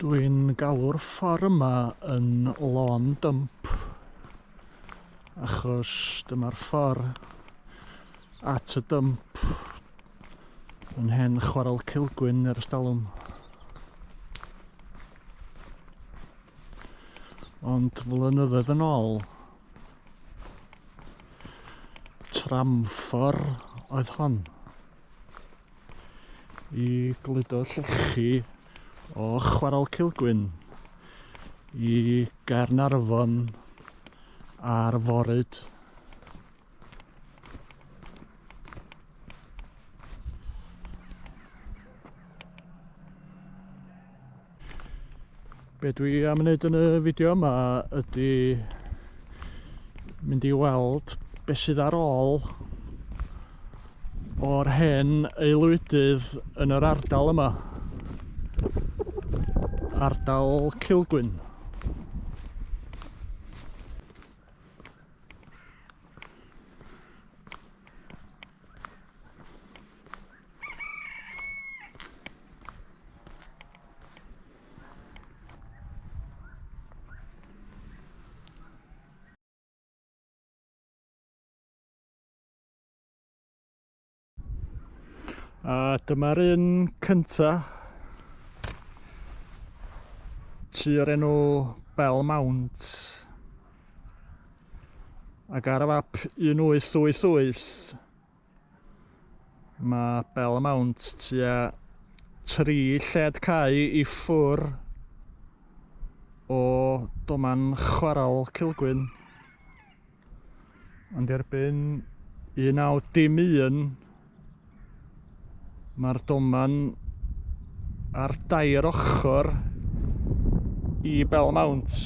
Dwi'n galw'r ffordd yma yn lôn dymp achos dyma'r ffordd at y dymp yn hen chwarel Cilgwyn ers talwm. Ond flynyddoedd yn ôl, tramffordd oedd hon i gludo llechi o Chwarel Cilgwyn i Gaernarfon a'r Foryd. Be dwi am wneud yn y fideo yma ydy mynd i weld be sydd ar ôl o'r hen aelwydydd yn yr ardal yma. Ardal Cilgwyn. A dyma'r un cynta. Tŷ o'r enw Bell Mount. Ac ar y fap 1888 Mae Bell Mount tua 3 lled cae i ffwr o doman chwarel Cilgwyn. Ond erbyn 1901 mae'r doman ar dair ochr i Bell Mount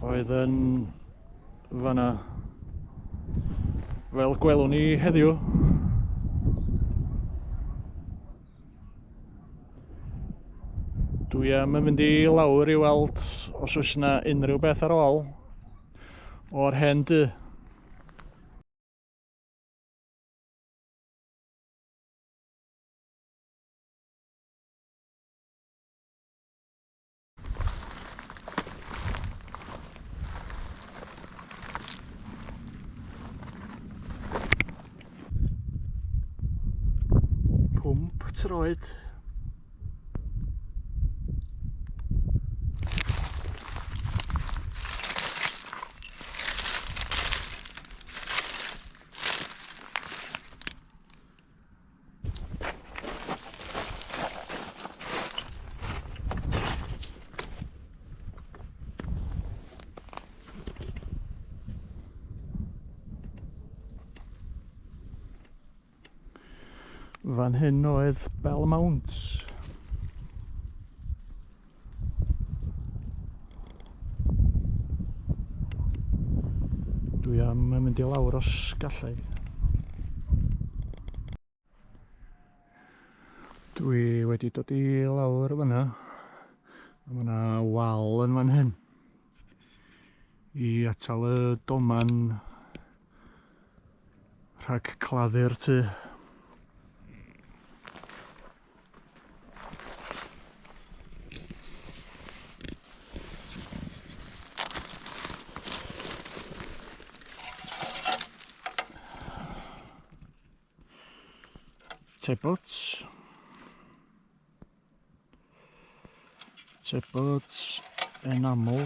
oedd yn fanna fel gwelwn ni heddiw. Dwi am yn mynd i lawr i weld os oes yna unrhyw beth ar ôl o'r hen dŷ. Pwmp troed. Fan hyn oedd Bell Mount. Dwi am mynd i lawr os gallai. Dwi wedi dod i lawr fyna. Mae yna wal yn fan hyn i atal y doman rhag claddu'r tŷ. Tebot. Tebot enamel.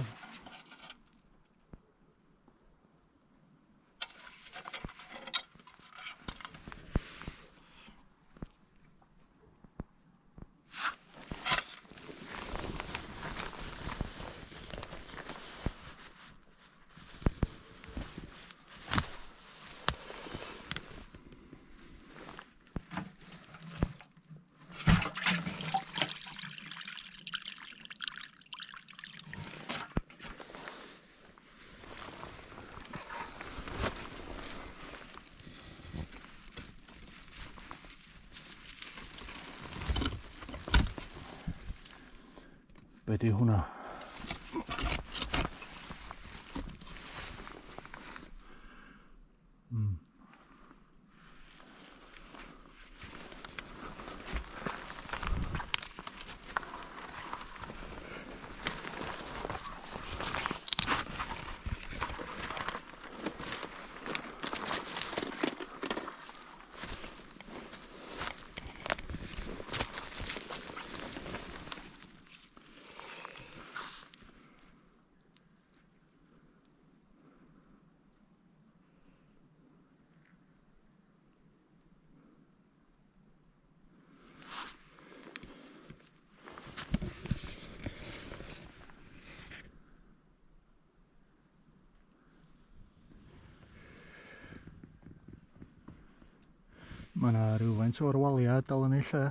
Be di hwnna? Mm. Mae yna rhywfaint o'r waliau dal yn ei lle.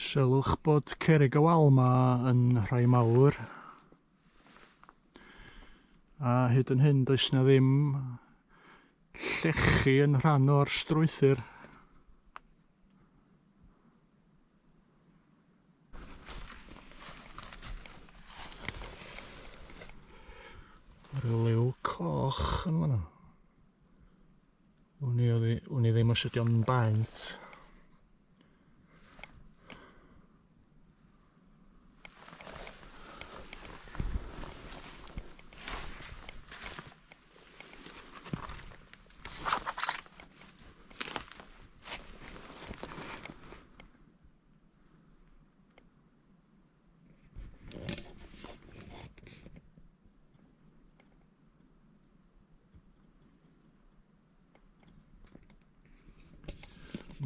Sylwch bod cerrig y wal 'ma yn rhai mawr. A hyd yn hyn does 'na ddim llechi yn rhan o'r strwythur. Rhyw liw coch yn fanna. Wn i, wn i ddim os ydy o'n baent.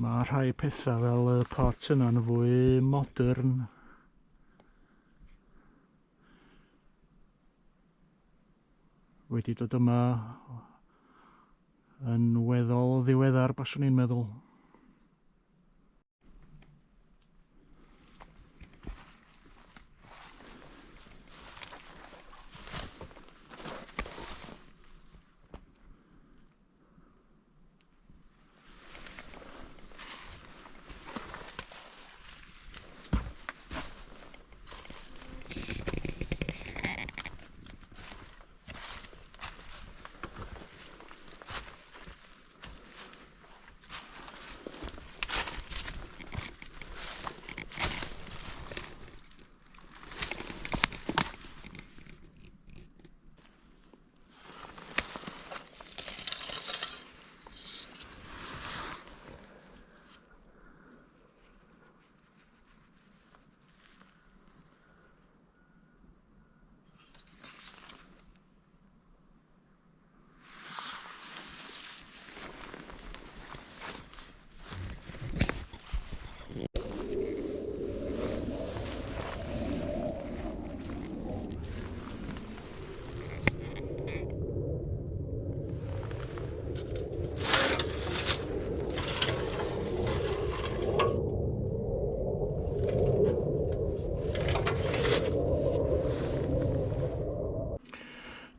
Mae rhai pethau fel y pot yna'n fwy modern. Wedi dod yma yn weddol ddiweddar, baswn i'n meddwl.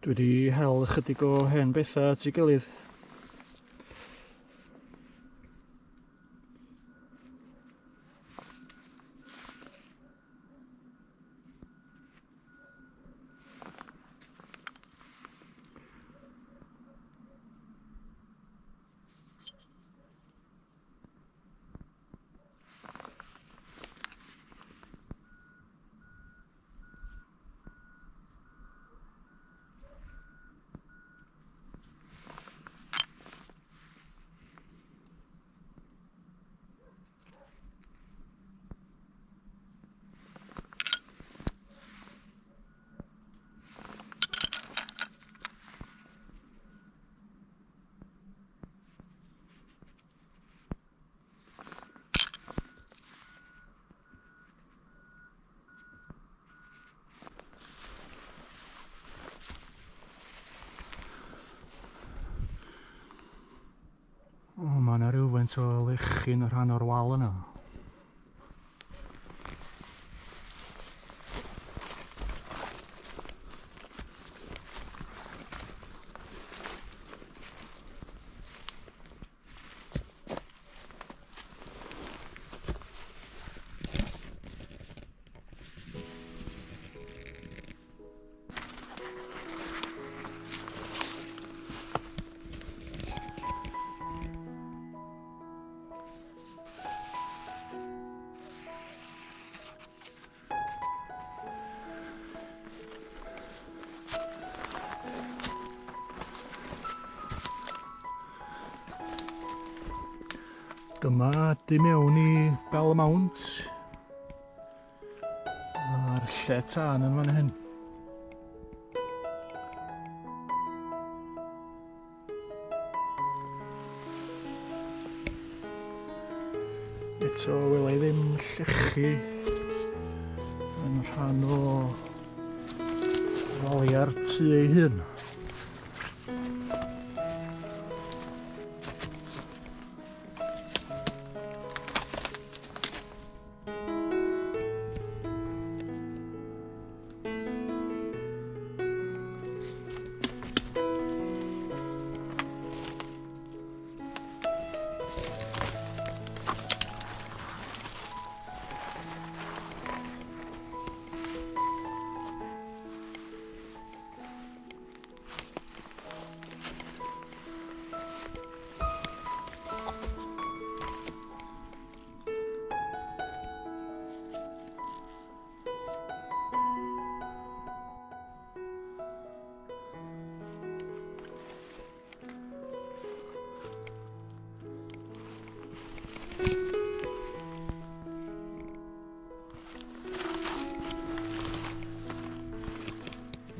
Dwi wedi hel ychydig o hen bethau at ei gilydd. O, mae yna rhywfaint o lechi'n rhan o'r wal yna. Dyma di mewn i Belmount a'r lle tân yn fan hyn. Eto, wela i ddim llechi yn rhan o waliau'r tŷ ei hun.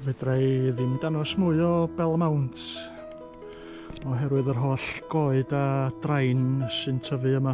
Fedra i ddim dangos mwy o Belmount oherwydd yr holl goed a drain sy'n tyfu yma.